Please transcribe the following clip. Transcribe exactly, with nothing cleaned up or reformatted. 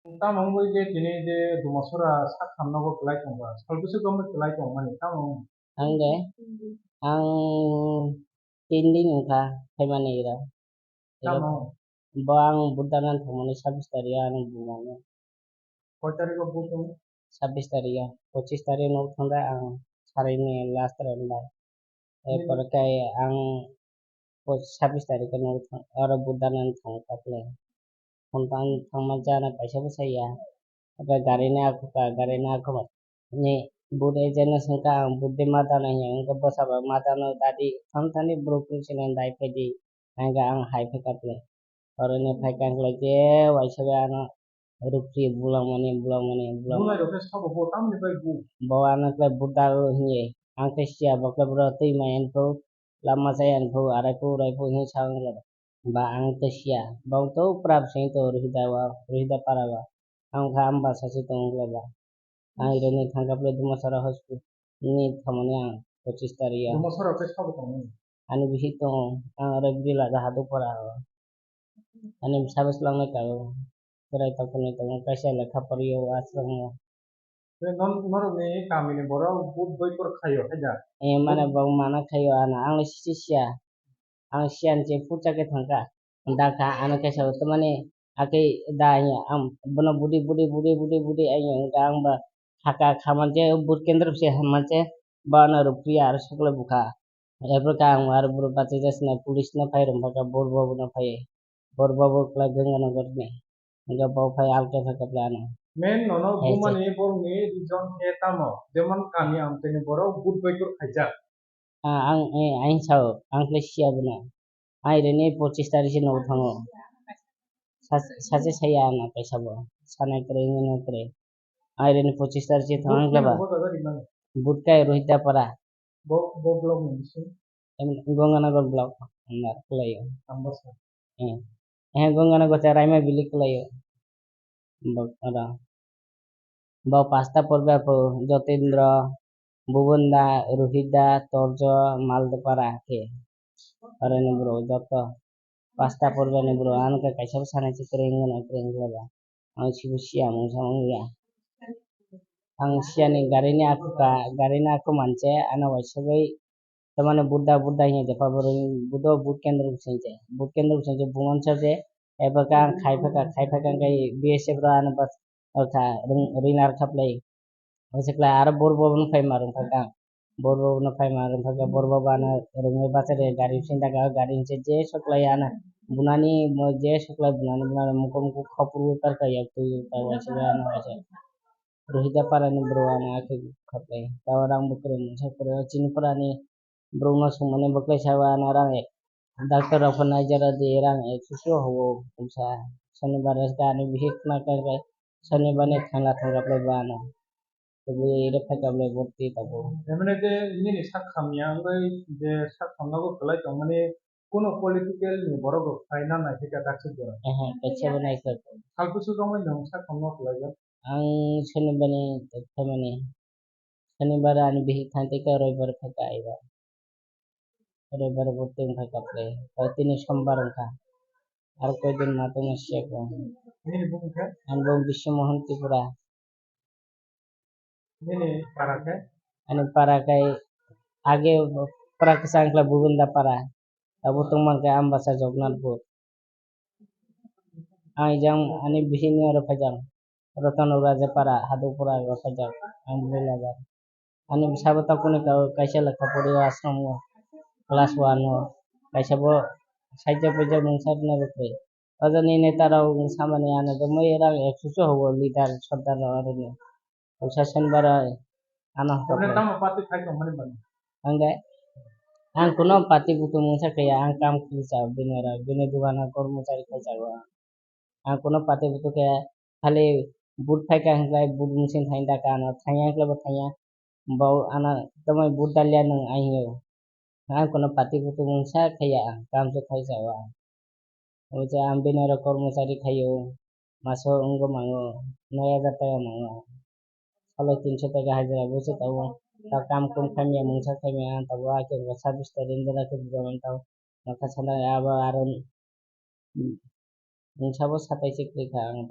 Tamo wngwi je tini je Dumasora sak samno bo kwlai tongba, salbwswk wngwi kwlai tongmani, tamo wng? Ang de, ang tin din wngkha phaimani ira. Tamo? Bo ang vote dana thangmani sabis tarik o ano bumani. Koi tarik o vote tongo? Sabis tarik o, pochis tarik no thangkha ang sarini last round bai. Erpore khe ang po-, sabis tarik o no thang-, oro vote dana thangkha khe. Phone tang thangma jana paisa bwsa ya. Abo gari ni akhuka, gari ni akhuka ni vote agent no swngkha ang vote de ma dana hiya, wngkha bwsa ba ma dano dadi, thang thani borok twi swnam dai phaidi, hingkhe ang hai phaikha khe. Oro ni phaikha khe je waisa bai ano rukri bulangmani, bulangmani, bulangmani. Bulai rok khe sabo bo tamni bai bu? Bo ano khe vote da o hiye, ang khe siya bo khe bwrwi twi maya phuru, lama chaya phuru, arai phuru, urai phuru hinwi sa wngkha. Ba ang tei siya, bong to pura bwswng to Rohida o, Rohida para o. Ang kha ang bwsa se tong wngkha ba. Ang iro ni thangkha phuru Dumasora hospital ni thangmani ang pochis tarik o. Dumasora khe sabo tongmani? Ani bihik tongo, ang oro bwrwi laga haduk para o. Ani bwsa bwswk langnai ka o. Chwrai tongthokni tongo, kaisa lekha pori o, aswk wngo. Tei non-, norokni kamini borok vote boycott khaio, hai da? Eh, mane bo mana khaio ano, ang le sisi siya. Ang siyan je pucha khe thangkha. Da kha, ano khe sao, tamani, akhe da ya, am, bono budi, budi, budi, budi, budi, ai ya, wngkha ang ba khaka khaman je, vote kendro se haman je, ba ano rukri ya, aro sokle bukha. Ebo khe ang aro borok bachajak swnai, police no phai rwng phaikha, bor bo no phai, bor bo bo kwlai Ganganagor ni. Hingkhe bo phai alkhe phaikha plano. Main nono hai bumani borokni reason khe tamo? Jemon kami amchaini borok vote boycott khaijak. Ah, ang, eh, ang sao, ang khlai siya bono. Ang rini pochis tarik se nogo thango. Sa-, sachi saya ano kaisa bo, sanai kwrwi, wngwi kwrwi. Ang rini pochis tarik se thango, ang khlai ba. Vote kai Rohita para. Bo, bo block ni bisi? Em, Ganganagar block, hwnwi kwlai o. Ambasa. Eh. Eh, Ganganagar cha Raima Valley kwlai o. Bo, oro. Bo pasta porba po Jotendra, Bubunda, Ruhida, Torjo, Maldopara khe. Oro ni borok joto pasta porba ni borok ano khe kaisa bo sanai se kwrwi wngwi kwrwi wngwi ba. Ang sibo siya mungsa wngya. Ang siyani gari ni akhuka, gari ni akhu manse ano waisugwi tamani Buddha, Buddha hinya jepha borok ni Buddha, Buddha kendro bising je, Buddha kendro bising je bumang sa je, eba ka ang khai phaka, khai phaka ang kai B S F ro ano bas, o kha, ring, ring ar khaplai. Waisa khlai aro bor bo no phai ma rwng phaka. Bor bo no phai ma rwng phaka, bor bo bana rwngwi bachari gari bising daga, gari hinse je soklai ana. Bunani mo je soklai bunani, bunani muko muko khopurwi karka yak twi ta waisa ba ano waisa. Rohida para ni bro ano akhe khaplai. Tawa rang bo kwrwi mungsa kwrwi. Chini para ni bro no sungmani bo kaisa ba ano rang ek. Doctor rok pho naijara di rang ek susu ho o pungsa. Sonibar ani bihik na kai kai. Sonibar ni thangla thangla plai ba ano. Tubui ire phai kablai borti tabuk. Emne je nini sak hamya wngwi je sak hamna bo kwlai tongmani kuno political ni borok rok phai na nai khe kaisa jora. Aha, kaisa bo nai khe. Salkusu romwi nang sak hamna kwlai jak. Ang Sonibar ni tongmani. Sonibar ani bihik thang tei khe Roibar phai ka aiba. Roibar bo tei wngkha kaplai. Tei tini Sombar wngkha. Aro koi din ma tongma siya ko. Nini bumung khe? Ang bo Biswa Mohan Tripura. Nini para khe? Ani para khe age para kwchang khe Bubunda para. Abo tongma khe Ambasa Jognathpur. Ang jang ani bihik ni oro phaijak. Roton Raja para, Hadupura oro phaijak. Ang bwrwi laga. Ani bwsa bo takhuk ni ka-, kaisa lekha pori o ashram o, class one o, kaisa bo saijak paijak mungsa rwna rwkhe. O jaga ni neta rok wng samani ano je moi rang ekso se hobo leader sordar rok aroni. Bwsa Sonibar bai ano hokhe. Tamo party khai tongmani mani? Ang de, ang kuno party butung mungsa khe ya, ang kam khwlwi cha bini oro, bini dugano kormochari khai cha o. Ang kuno party butung khe khali vote phai kha hwnkhe vote machine thangwi da kha ano, thangya hwnkhe bo thangya. Bo ano tamai vote dalia nwng ahingo. Ang kuno party butung mungsa khaiya, ang kam se khai cha o ang. Omo je ang bini oro kormochari khaio, maso wngwi mango, noi hajar taka mango. Salo tinso taka hajira bo se tabuk. Ta kam kum khaimya, mungsa khaimya, ang tabuk hakhe wngkha sabis tarik wngkha khe bubagra tao. Nokha sana abo aro, hmm, mungsa bo satai se kwrwi kha ang.